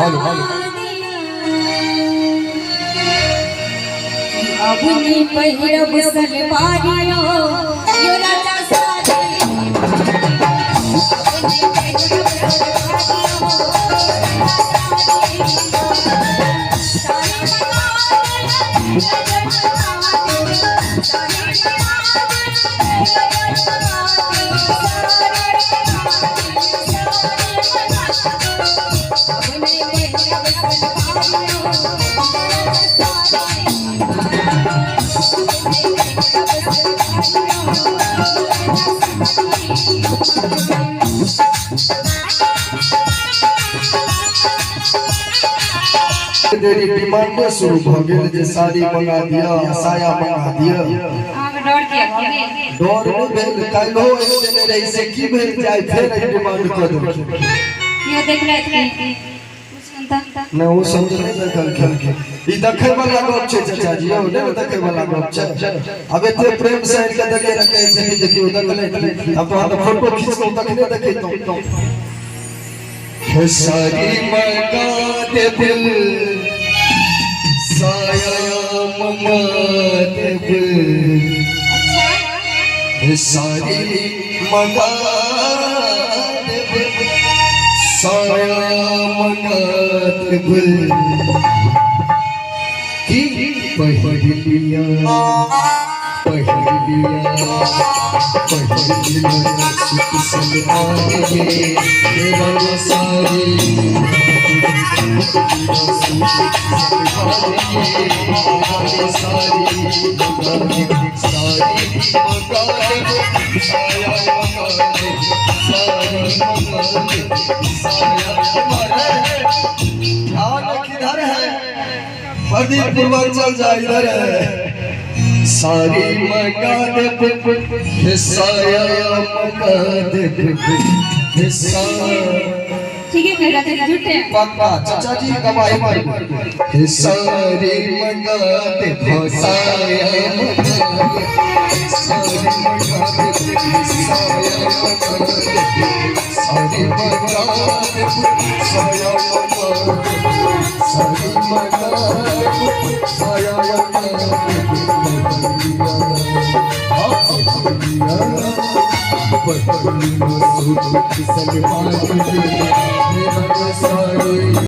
Hello. Abani पहिरब सलवारियो यो राजा सारी। अबनी पहिरब सलवारियो सारी देरी डिमांडे शुरू भ गेल जे साड़ी मंगा दिया, साया मंगा दिया। अहाँके डर किया भऽ गेल? डर नहि भेल, काल्हिओ एहि देने रही से की भेल जाय, फेर एहि डिमांड कऽ देलखिन। केओ देखलथि की? पूछलनि? नहि, ओ सब तऽ नहि देखलखिन। ई देखै वाला गप छै चाचा जी, यौ नहि ने देखै वाला गप छै। आब एते प्रेम से आनि कऽ देने रखै छथिन जे केओ देखलै, आब तोहर तऽ फोटो खींच कऽ तखने देखैतहुँ। साड़ी मंगा देब, साया मंगा देब। अच्छा। साड़ी मंगा देब, साया मंगा देब, की पहिर लिया, पहिर लिया, पहिर लिया सूट सलवार ये मेरा साड़ी, सूट सलवार ये मेरा साड़ी। साड़ी मंगा देब, साया मंगा देब, साड़ी मंगा देब, साया मंगा। ध्यान किधर है प्रदीप? पूर्वांचल जा, इधर है। साड़ी मंगा देब, साया मंगा देब, साया। ठीके कहि रहल छै, झूठे? पक्का चाचा जी, गवाही मारू। साड़ी मंगा देब, साया मंगा देब, साड़ी मंगा देब, साया मंगा देब, साड़ी मंगा देब, साया मंगा देब, साड़ी मंगा देब, साया मंगा देब, पहिर लिया सूट सलवार ये मेरा साड़ी।